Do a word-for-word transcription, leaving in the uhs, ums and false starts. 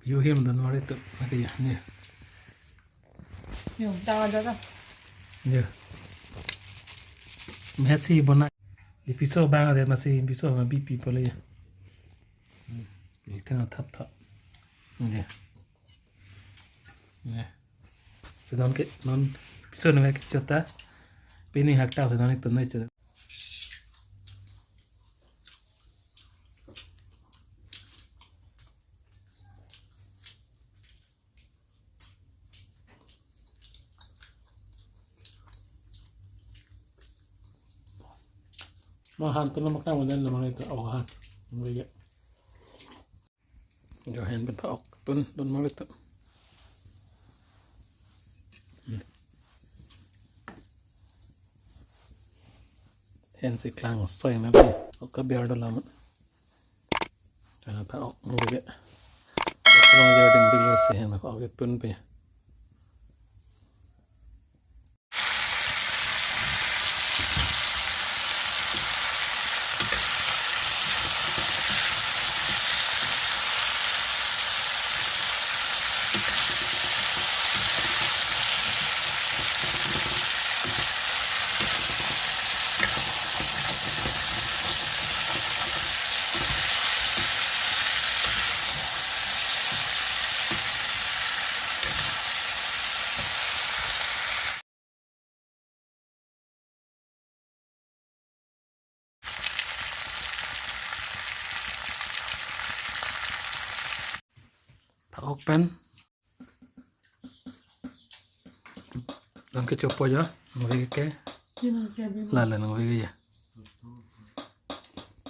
Yo hem don mari tu. Mari ya, ni. Yo, tang aja ta. Yo. Mesi bona. Di piso bang ada masih piso ma bipi pole ya. Ni tengah thap thap. Ni. Ni. Sedang ke non piso na ke cerita. Pini hak tahu sedang itu na cerita. Mahan tu nama kamu dan nama itu awahan. Mereka. Johan bentuk ok tun don mari tu. Hen si klang soi na bi. Ok ka biar do lam. Jangan ta ok nunggu be. Ok long dia ding bilo si hen ok tun pe. Thak ok pen. Nang kechopo ya, nang veke. Lala nang veke ya.